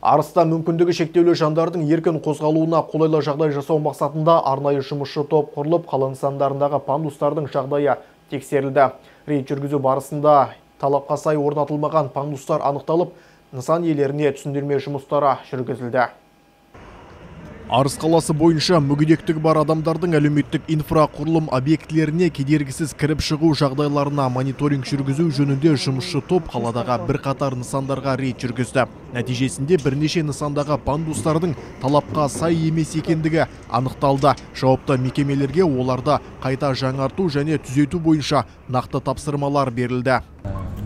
Арыста мүмкіндігі шектеулі жандардың еркін қозғалуына қолайлы жағдай жасау мақсатында арнайы жұмысшы топ құрылып, қала нысандарындағы пандустардың жағдайы тексерілді. Рейд жүргізу барысында талапқа сай орнатылмаған пандустар анықталып, нысан иелеріне түсіндірме жұмыстары жүргізілді. Арыс қаласы бойынша мүгедектігі бар адамдардың әлеуметтік инфрақұрылым объектілеріне кедергісіз кіріп шығу жағдайларына мониторинг жүргізу жөнінде жұмысшы топ қаладағы бірқатар нысандарға рейд жүргізді. Нәтижесінде бірнеше нысандағы пандустардың талапқа сай емес екендігі анықталды. Жауапты мекемелерге оларды қайта жаңарту және түзету бойынша нақты тапсырмалар берілді.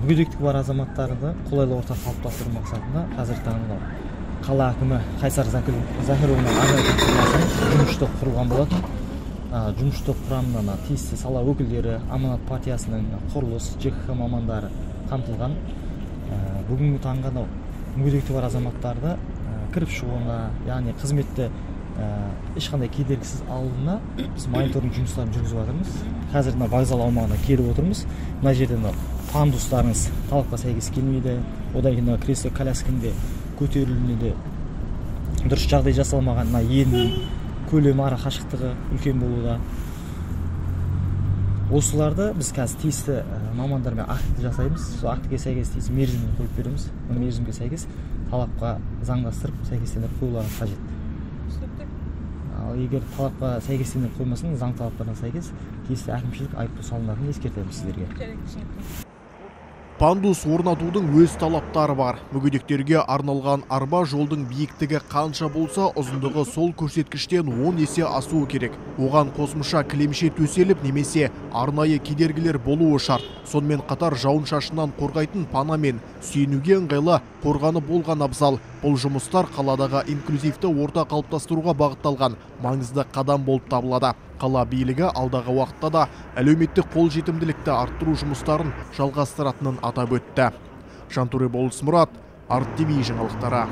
Мүгедектігі бар азаматтарды қолайлы орта қалыптастыру мақсатында қазіргі таңда қала әкімі Қайсар Закирұлының арнайы тапсырмасымен жұмысшы топ құрылған болатын. Жұмысшы топ құрамына тиісті сала өкілдері, Аманат партиясының құрылыс, ЖКХ мамандары қамтылған. Бүгінгі таңға мүгедектігі бар азаматтарды кіріп шығуына, яғни қызметті ешқандай кедергісіз алуына біз мониторинг жұмыстарын жүргізіп жатырмыз. Қазір мына вокзал аумағына келіп отырмыз. Мына жерде мына пандустарыңыз талапқа сәйкес келмейді. Одан кейін мына кресло колясканың көтерілуіне де дұрыс жағдай жасалмаған, мына енінің көлемі, ара қашықтығы үлкен болуда. Осыларды біз қазір тиісті мамандармен акт жасаймыз. Сол актіге сәйкес тиісті мерзімін қойып береміз. Ол мерзімге сәйкес талапқа заңдастырып сәйкестендіріп қоюлары қажет. Ал егер талапқа сәйкестендіріп қоймасын, заң талаптарына сәйкес тиісті әкімшілік айыппұл салынатынын ескертеміз сіздерге. Пандус орнатудың өз талаптары бар. Мүгедектерге арналған арба жолдың биіктігі қанша болса, ұзындығы сол көрсеткіштен 10 есе асуы керек. Оған қосымша кілемше төселіп немесе арнайы кедергілер болуы шарт. Сонымен қатар жауын-шашыннан қорғайтын пана мен сүйенуге ыңғайлы қорғаны болған абзал. Бұл жұмыстар қаладағы инклюзивті орта қалыптастыруға бағытталған маңызды қадам болып табылады. Қала билігі алдағы уақытта да әлеуметтік қолжетімділікті арттыру жұмыстарын жалғастыратынын атап өтті. Жантөре Болысмұрат, Арт ТВ жаңалықтары.